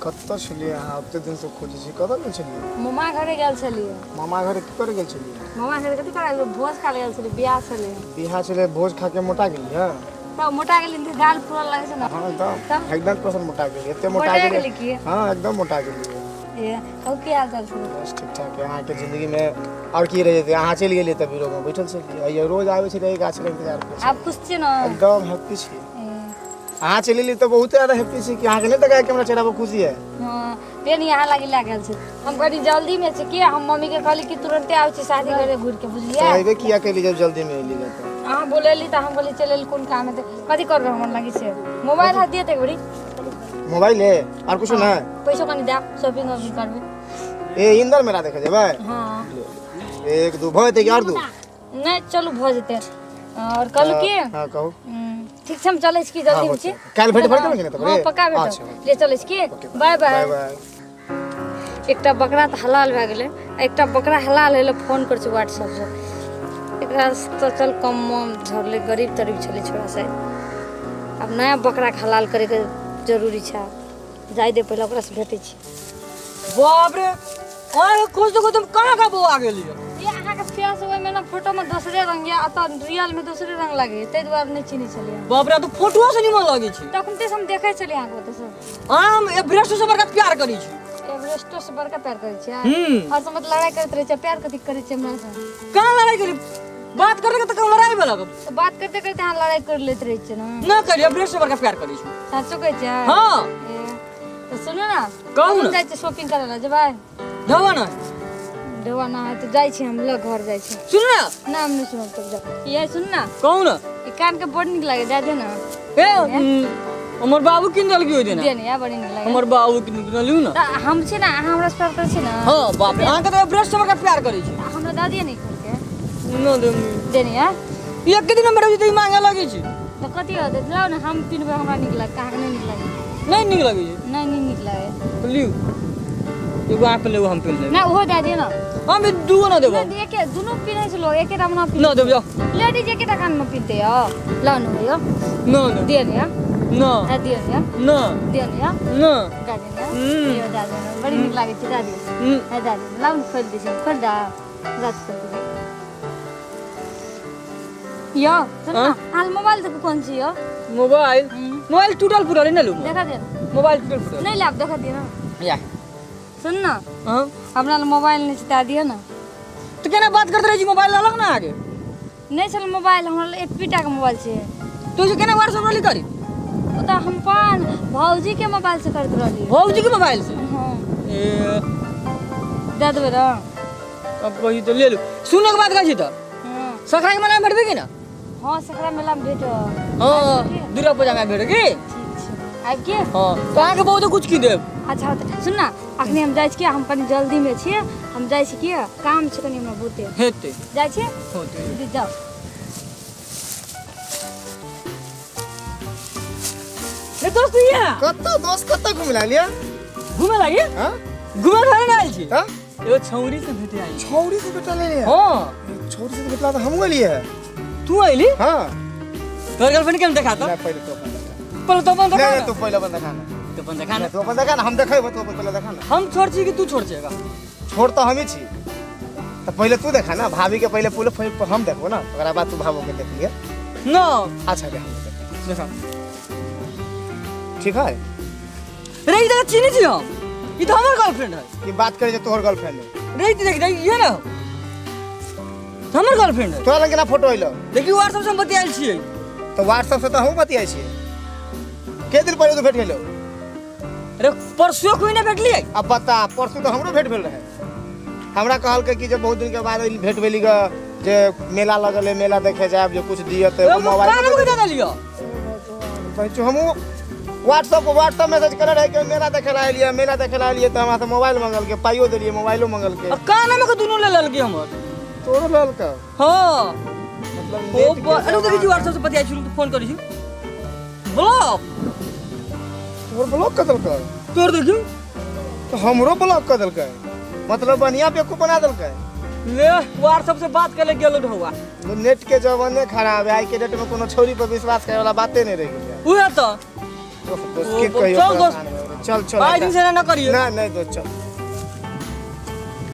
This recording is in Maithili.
कतऽ छलियै अहाँ? ओते दिनसँ खोजै छी, कतऽ गेल छलियै? मामा घरे गेल छलियै। मामा घरे की करे गेल छलियै? मामा घरे कथी करै, भोज खा गेल छलियै, बियाह छलै। बियाह छलै, भोज खा के मोटा गेलियै? तब मोटा गेली तऽ गाल फूलल लागै छै ने। हँ एकदम। तब? एकदम परसेंट मोटा गेलियै, एते मोटा मोटा गेलियै। गेली की? हँ, एकदम मोटा गेलियै। ए कहू, की हाल चाल छै? बस ठीक ठाक है। अहाँके जिंदगीमे आओर की रहि जेतै? अहाँ चलि गेलियै तऽ बीरोमे बैठल छलियै, आइयो रोज आबै छलियै एहि गाछ लग, इंतजार करै छलियै। आब खुश छियै ने? एकदम हैप्पी छियै। ए, अहाँ चलि एलियै तऽ बहुते ज्यादा हैप्पी छी कि अहाँके नहि देखा के हमरा चेहरा पर खुशी है। हँ, पेन यहाँ लागि लए गेल छै। हम कनी जल्दीमे छी कि हम मम्मीके कहली कि तुरन्ते आबै छी शादी करे घुरि के, बुझलियै? तऽ अयबे किया कैली जब जल्दीमे एली तऽ? अहाँ बोलेली तऽ हम कहली चलि एली, कोन काम हेतै, कथी करबै? हमरा लागि छै मोबाइल हाथ दिअ तऽ एक बेरी। मोबाइल है और कुछो ना? पैसो कनी देब, शॉपिंग वॉपिंग करबै। ए, इंदर मेला देखे जेबै? हँ। एक दू भऽ जेतै कि और दू? नहि, चलू भऽ जेतै। और कहलू की? हँ, कहू। ठीक छै, हम चलै छी की, जल्दी हँ, छी। काल्हि भेट भऽ जेबै कि नहि तब? हँ, पक्का भेटब। अच्छा। ले चलै छी की, बाय बाय। बाय। बाय। एकटा बकरा तऽ हलाल भए गेलै आ एकटा बकरा हलाल होय लए फोन करै छै व्हाट्सएपसँ। एकरा तऽ चल कम मोन झड़लै, गरीब तरीब छलै छोड़ा शायद। आब नया बकराके हलाल करैके जरूरी छै। आब जाय दे, पहिले ओकरासँ भेटै छी। बाप रे, अहाँ खोज देखो तुम कहाँ कहाँ बौआ गेलियै? ये अहाँके फेस ओहिमे ने फोटोमे दोसरे रंग यऽ, एतऽ रियलमे दोसरे रंग लागैए, ताहि दुआरे नहि चिन्है छलियै। बाप रे, तू फोटो से निमन लगै छै। तखनते से हम देखै छलियै अहाँके ओतऽसँ। अहाँ हम एवरेस्ट से बड़का प्यार करै छी। एवरेस्टो से बड़का प्यार करै छियै? हम्म। और सब मतलब लड़ाई करैत रहै छियै, प्यार कथी करै छियै हमरा से? कहाँ लड़ाई करी? बात करे तऽ कहाँ लड़ाई भेलक? तऽ बात करते करते अहाँ लड़ाई कर लैत रहै छियै ने। ना करी, एवरेस्ट से बड़का प्यार करै छी। साचो कहै छियै? हाँ। ए, तऽ सुनू ने। कहू ने। हम जाइ छियै शॉपिंग करै लए, जेबै? ढोबा ना। ढोबा ना है तऽ जाइ छी हम, लग घर जाइ छी। सुन ना। ना, हम नहि सुनब, तब जाउ। ये सुन ना। कहू ना। ई कान के बड़ नीक लागे, दए दे ना। ए, हमर बाबू किन देलकै ओहि दिना। दे ने यार, बड़ नीक लागे। हमर बाबू किन देलियौ ना। तऽ हम छी ना, अहाँ हमरा से प्यार करै छी ना? हाँ, बाप रे, अहाँके तऽ एवरेस्ट से बड़का प्यार करै छी। तऽ हमरा दऽ दिअ ने खोल के। ना देम। दे ने यार। एक दिन हमर तऽ मांगे लगै छी। तऽ कथी होतै, लाउ ने, हम पिन्हबै, हमरा नीक लागत, अहाँके नहि नीक लागत? नहि नीक लगै छै? नहि, नहि नीक लागे। तऽ लिउ, एगो अहाँ पेन, एगो हम पेन लेब। ना, ओहो दए दिअ ने। हम ई दूगो ना देबो। नहि, एके दुनू पिन्है छै लोग, एकेटा मे ना ना पिन्है। देब, जाओ। लेडीज एकेटा कान मे पिन्हतै यौ? लाउ ने यौ। ना ना। दिअ ने यौ। ना। दए दिअ ने यौ। ना। दिअ ने यौ। ना। दए दिअ ने हम्म। यौ, दए दिअ ने, बड़ी नीक लागै छै, दए दिअ। हम्म। दए दिअ, लाउ ने, खोलि दै छी, खोलि दए, रात खोलि दै छी यौ। सुन ना, अहाँ मोबाइल देखू, कोन छी यौ? मोबाइल? हम्म। मोबाइल टूटल फूटल है, ना लू। देखा दिअ। मोबाइल टूटल फूटल। नहि लाब, देखा दिअ ना। या। सुन ना। हाँ। हमरा लग मोबाइल नहि छै, दए दिअ ने। तो केना बात करते रहे छी? मोबाइल ललक ना आगे? नहि छल मोबाइल हमरा लग, एतबी टाके मोबाइल छै। तू जे केना व्हाट्सएप रहली करी? ओ तऽ हम अपन भौजीके मोबाइल से करैत रहली। भौजी के मोबाइल से? हाँ। ए। दए देबै र? अब कही तो ले लू। सुनो के बात कहै छी तऽ। हाँ। सकरा के मेला में भेटबे की ना? हाँ, सकरा मेला में भेटब। हाँ, दुर्गा पूजा में भेटब की? ठीक छै, आबि के। हाँ, तऽ अहाँके बहुत कुछ की देब। अच्छा, तऽ सुन ना, अखनी हम जाइ छी, हम कनि जल्दीमे छियै, हम जाइ छी, किया काम छै कनि हमरा बहुते। हेतै। जाइ छी। होतै। दी, जाउ। रे दोस्त, ये कतऽ दोस्त, कतऽ घुमि ला लिअ? घूमे लागी। हाँ। घूमे थोड़े ना आयल छी। तऽ एगो छौरी से भेटे आयल छी। छौरी से भेटल एलियै? हाँ। छौरी से भेटला तऽ हमहूँ एलियै। तू अयली? हाँ। तोहर गर्लफ्रेंड के हम देखा तो। नहि, पहिले तू अपन देखा। पहिले तो अपन देखा। नहि, ना। तू पहिले अपन देखा ना। तू अपन देखा ना। नहि, तू अपन देखा ना, हम देखेबो, तू अपन पहिले देखा ना। हम छोड़ छी कि तू छोड़ छेगा? छोड़ तऽ हमही छी, तऽ पहिले तू देखा ना। भाभी के पहिले पुल फिर हम देखबो ना, ओकरा बाद तू भाभो के देख लिअ। ना। अच्छा, दे, हम देखबै। देखा। ठीक है। रे, ई तऽ चिन्है छी हम, ई तऽ हमर गर्लफ्रेंड है। की बात करे जे तोहर गर्लफ्रेंड है? रे, ई तऽ देख रे, ये ना हमर गर्लफ्रेंड है। तोरा लग केना फोटो अइलो? देखी, व्हाट्सएप से हम बतियाल छियै। तऽ व्हाट्सएप से तऽ हमहूँ बतियाइ छियै। के दिन पहिले तू भेट गेलो? रे, परसुओ कोई ना भेटलियै। अब बता, परसू तऽ हमरो भेट भेल रहे। हमरा कहलकै कि जे बहुत दिन के बाद अइली, भेट भेली ग, जे मेला लगल है, मेला देखे जायब, जे कुछ दिअ तऽ एगो मोबाइल। कान में दे देलियो। पहुँचो, हमहूँ व्हाट्सअप व्हाट्सअप मैसेज करे रहे कि मेला देखे ला एलियै, मेला देखे ला एलियै, तऽ हमरा से मोबाइल मंगलकै, पाइयो देलियै, मोबाइलो मंगलकै। आ कान में के दुनू ले लेलकै हमर। तोरो लेलकै? हाँ। मतलब ओ नेट के अरे देखै छी, व्हाट्सएप से बतियाइ छी, फोन करै छी, ब्लॉक। तोहर ब्लॉक कऽ देलकै? तोर देखियौ। तऽ हमरो ब्लॉक कऽ देलकै, मतलब बढ़िया बेवकूफ बना देलकै। ले, व्हाट्सएप से बात करे गेलो ढौआ। तो नेट के जमाने खराब है, आई के डेट में कोनो छौरी पर विश्वास करे वाला बाते नहीं रह गेलै। उहे तऽ। दोस्त, ओ, की कहियो, चल दोस्त। परेशान भऽ गेलियै। चल चल बाई दिन से ना करिए। नहीं नहीं दोस्त चल।